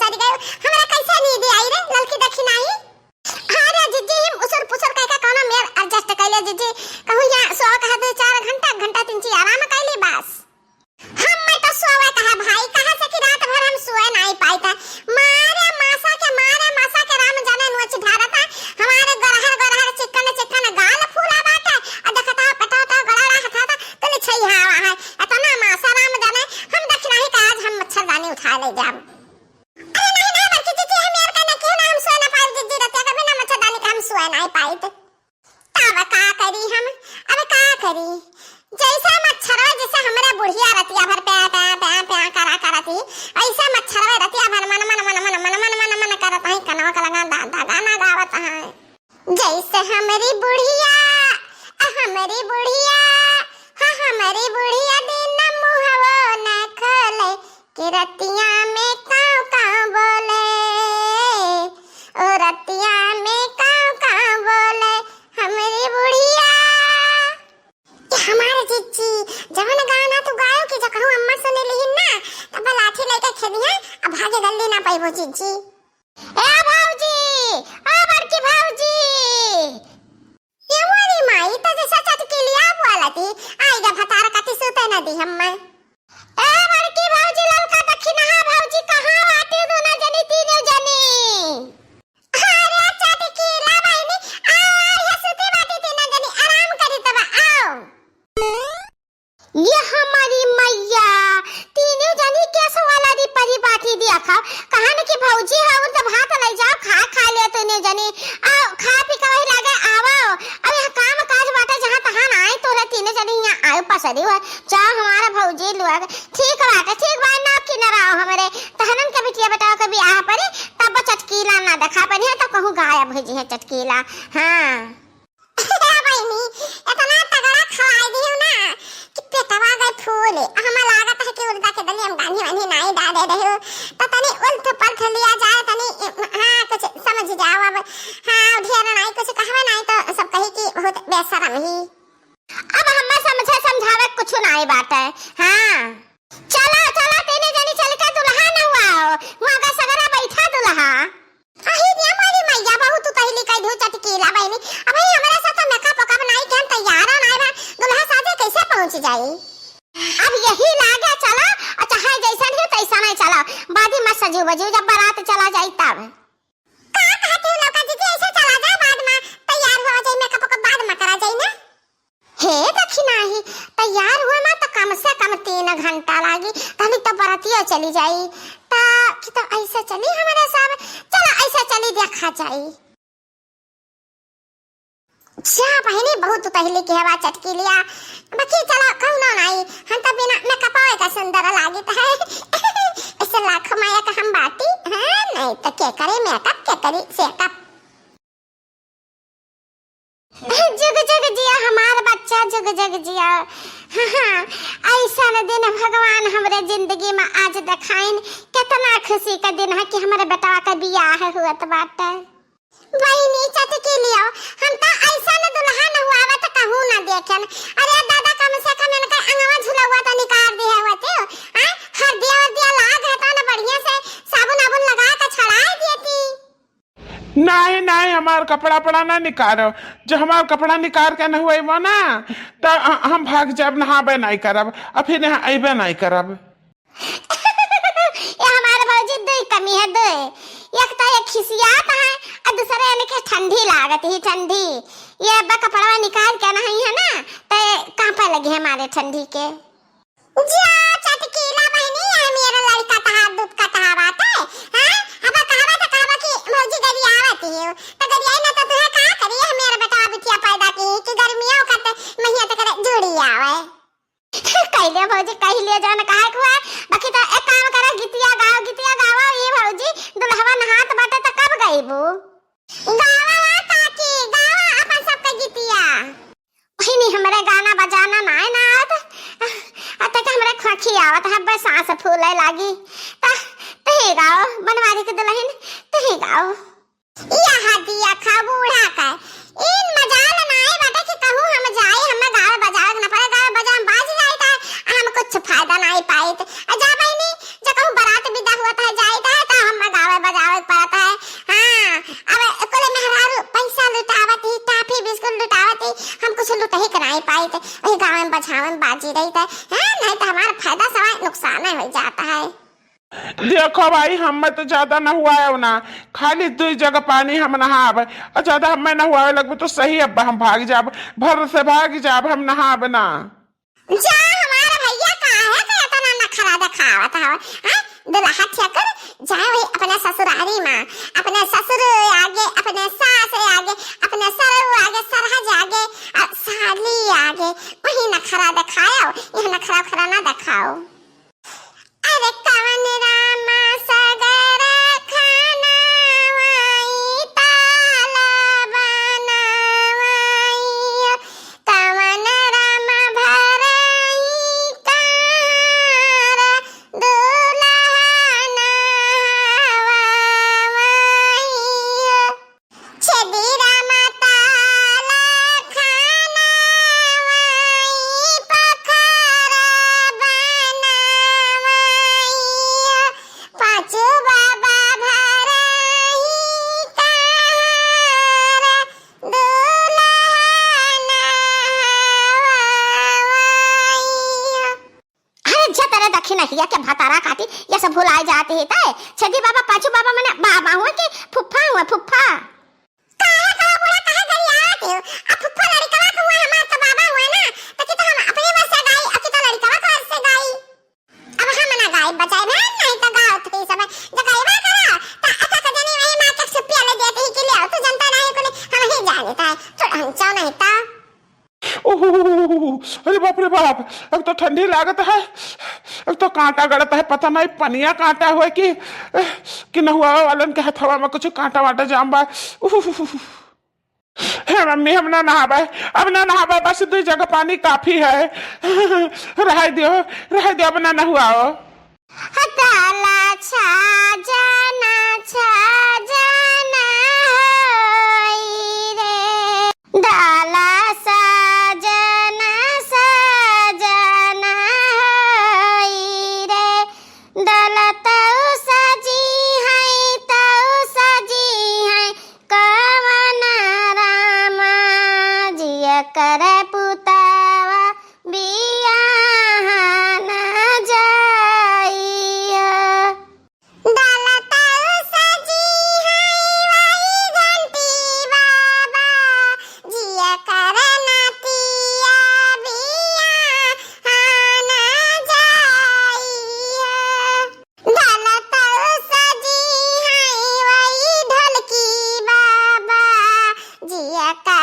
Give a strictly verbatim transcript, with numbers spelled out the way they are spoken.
सर गयो, हमरा कैसे नींद आई रे, ललकी देखी नाही। अरे जिज्जी, हम उसर पुसर कह के कौनो मेर adjust कैले जिज्जी। कहूँ यहाँ सोवा कहा दे चार घंटा, घंटा तीन ची आराम कैली बस। हम मैं तो सोवा कहा भाई, कहा से कि रात भर हम सोए नहीं पाई था। मारे मासा के, मारे मासा के राम जाने नोच ढारा था। हमारे गरहर गरहर चिकन चिकन गाल फूला बाटे। आ देखता हो पेटवा तो गड़ा रहा था, तो निछई हवा है। इतना मासा राम जाने, हम देख नहीं का आज हम मच्छरदानी उठा ले जाब। अरे नहीं, नहीं, बड़की जिज्जी, हम यार का नहीं, क्यों ना हम सोए ना पाई जिज्जी, रतिया कभी ना मच्छरदानी का हम सोए नहीं पाई थे। तब का करी हम, अब का करी? जैसे मच्छरवा, जैसे हमरा बुढ़िया रतिया भर प्या, प्या, प्या, प्या करा करत ही, ऐसे मच्छरवा रतिया भर मन, मन, मन करत है, कनवा का लगा दा, दा गाना गावत है। जैसे हमरी बुढ़िया, आ हमरी बुढ़िया, हाँ हमरी बुढ़िया दिन मुहवो न खोले, कि रतिया में काव काव बोले, ओ रतिया में काव काव बोले, हमरी बुढ़िया। ए हमार जिज्जी, जवन गाना तू गायो कि जकहू अम्मा सुने लिहिन ना, तब लाठी लेके खेदिया, अब भागे गल्ली ना पाइबो जिज्जी। ए भौजी, ओ बड़की भौजी। ए मोरी माई, त जैसा चटकीलिया बोलती, आई गे भतार कति सूते न दी हम्मे। ए बड़की भौजी, ललका दखिनहा भौजी, कहाँ बाटी दुनो जनी, तीनों जनी? अरे चटकीला बहिनी, आओ, आओ, ये सूती बाटी तीनों जनी, आराम करी तब, आओ। ये हमारी मैया, तीनों जनी कैसे वाला दी परी बाटी दिया खाओ। कहन कि भौजी, हाँ, तो भात ले जाओ, खा, खा ले तीनों जनी। आओ, खा पी के वही लागे, आवो। अब यहाँ काम काज बाटे, जहाँ तहाँ ना आए, तोरे तीनों जनी यहाँ आए पसरी हुआ। जाओ हमारा भौजी लोग। ठीक बाटे, ठीक बा, ना किनरा आओ हमरे। तहनन के बिटिया बेटाओ के बियाह परी, तब चटकीला ना देखा परी है, तो कहूँ गायब हो जी है चटकीला। हाँ। बहिनी, इतना तगड़ा खवाई दियो ना कि पेटवा गए फूल। हमें लागत है कि उर्दा के दलिया में गान्ही वान्ही नाई डाले रहे हो, तो तनी उल्थ पल्थ लिया जाए, तनी, हाँ, कुछ समझ जाओ अब। हाँ, ढेर नाई कुछ कहवे नाई तो सब कही कि बहुत बेशरम ही। अब हमें समझे समझावे कुछ नाई बात है। हाँ। चला, चला, तीनों जनी चल के दुल्हा नहवाओ। वहाँ का सगरा बैठा दुल्हा। अही रे मोरी मैया, बहुत उतैली कह दू चटकीला बहिनी। अब ही हमरा साथ makeup वेकअप नाई के हम तैयार नाई बा। दुल्हा साजे कैसे पहुँच जाई? अब यही लागे चला, और चाहे जैसन ही तैसन ही चला। बादी में सजू बजू जब बारात चला जाई तब। का कहत हो लौका दीदी, ऐसे चला जा, बाद में तैयार हो जाई, makeup वेकअप बाद में करा जाई ना। हे दखिनहा, तैयार हुए में तो कम से कम तीन घंटा लागी, तनी तो बरतिया चली जाई। ता कि तो ऐसे चली हमारे सब, चलो ऐसे चली देखा जाई। जा बहिनी, बहुत पहले के हवा चटकीलिया, बाकी चलो कौनो नाई, हम तो बिना makeup का सुंदर लागित है। ऐसे लाख माया का हम बाटी, हाँ, नहीं तो के करे makeup, के करी setup। जुग जुग जिया हमार बच्चा, जुग जुग जिया। हाँ, हाँ, ऐसन दिन भगवान हमरे जिंदगी में आज देखाइन। कितना खुशी का दिन है कि हमरे बेटवा का बियाह हुअत बाटे। बहिनी चटकीलियो, हम तो ऐसन दुल्हा नहवावत कहूँ ना देखेन। अरे दादा, कम से कम इनका अंगवा झुलवा तो निकाल दिए होते हो। आय, हरदिया उरदिया लाग है तो ना बढ़िया से साबुन आबुन लगा के छड़ाए देती। नाहीं, नाहीं, हमार कपड़ा वपड़ा ना निकारो। जो हमार कपड़ा निकार के नहवइबो ना, त हम भाग जाब, नहाबे नाहीं करब, अ फिर यहाँ अइबे नाहीं करब। ये हमार भौजी दुई कमी है, दुई। एक तो ये खिसियात है, अ दूसरे इनके ठंडी लागत ही, ठंडी। ये अब कपड़वा निकाल के नहाई है ना, तो कांपे लगी है हमारे ठंडी के। जा चटकीला बहिनी, ये मेरा लड़का तहार दूध का तहा बात है, हाँ? अब कहबा तो कहबा कि भौजी गरियावत ही हो, तो गरियाई ना तो तुहे का करी, ये मेरा बेटा बिटिया पैदा की कि गर्मियों का ते महिया तक जुड़ी आवे। कहिले भौजी, कहिले जान कहा कुआ, बाकी तो एक काम करा, गीतिया गाओ, गीतिया गाओ, ये भौजी, दुल्हवा नहात बाटे तो कब गईबू? गावा काकी, गावा अपन सबके गीतिया। बहिनी, हमरे गाना बजाना नाय ना आवत। अ, अ, तक हमरे खोखी आवत है, बस सांस फूले लागी। त, तही गाओ, बनवारी के दुल्हन, तही गाओ। यह दिया खा बूढ़ा का, इन मजाल नाय बाटे कि कहूँ हम जाए, हम गावे बजावे के न पड़े, गावे बजावे में बाज जाइत है, हम कुछ फायदा नाय पाइत। अ, जा बहिनी, जा कहूँ बारात विदा हुआ था, जाइत है, त हम बाजी रही थे, हैं? नहीं तो हमारा फायदा सवाय नुकसान ही हो जाता है। देखो भाई, हम तो ज्यादा नहुआयो ना, खाली दुई जगह पानी हम नहाब, और ज्यादा हम नहुआवे लगबे तो सही, अब हम भाग जाब, भर से भाग जाब, हम नहाब ना। जा हमारा भैया, काहे के इतना नखरा देखावत हव, हैं? दुल्हा ठेकर जाए वही अपने ससुरारी मा, अपने ससुर आगे, अपने सास आगे, अपने सरऊ आगे, सरहज आगे, आ, साली आगे, वही नखरा देखायो, यह नखरा उखरा ना देखाओ। अरे कवन रामा सगर खाना वाई ताल बनावाई, कवन रामा भरई कार दुल्हन वाई। छेदी रामा ताला खाना वाई पखारा बनावाई, पाँचू बाबा भरही कार दुल्हन वाई। अरे जा तेरे दखिनहिया के भतारा काटी, ये सब भुलाए जात ही तय। छेदी बाबा, पाँचू बाबा मने बाबा हुआ कि फुफ्फा हुआ, फुफ्फा? काहे का बूढ़ा, काहे गरियात हो? अब फुफ्फा लड़िकवा के हुआ, हमार तो बाबा हुआ ना, तो कि तो हम अपने बस से गाई, अब कि तो लड़िकवा के बस से गाई। अब हम ना गाई बजाई ना, नहीं तो गाओ तो सब जब गाइबा करा, तो अका के जनी वही माँ के छुपिया ले देते ही कि ले आओ, तू जनता नहीं कुली, हम ही जाने तो है, छोड़ हम चाहो नहीं तो। ओहो, अरे बाप रे बाप, अब तो ठंडी लागत है, अब तो कांटा गड़त है, पता नहीं पनिया कांटा हुआ कि, कि नहुआ वालन के हथवा में कुछ कांटा वाटा जाम बा। उहुहुहु। हे मम्मी, हम ना नहाबे, अब ना नहाबे, बस दुई जगह पानी काफी है। रहाई दियो, रहाई दियो, अब ना नहुआओ। हताला छाजना छाजना होई रे। डाला साजना साजना होई रे। डाला तऊ सजी है, तऊ सजी है। कवन रामा जिया कर पुतावा बियाह न जाइयो। डाला तऊ सजी है वही घंटी बाबा, जिया कर नतिया बियाह न जाइयो। डाला तऊ सजी है वही ढोलकी बाबा, जिया कर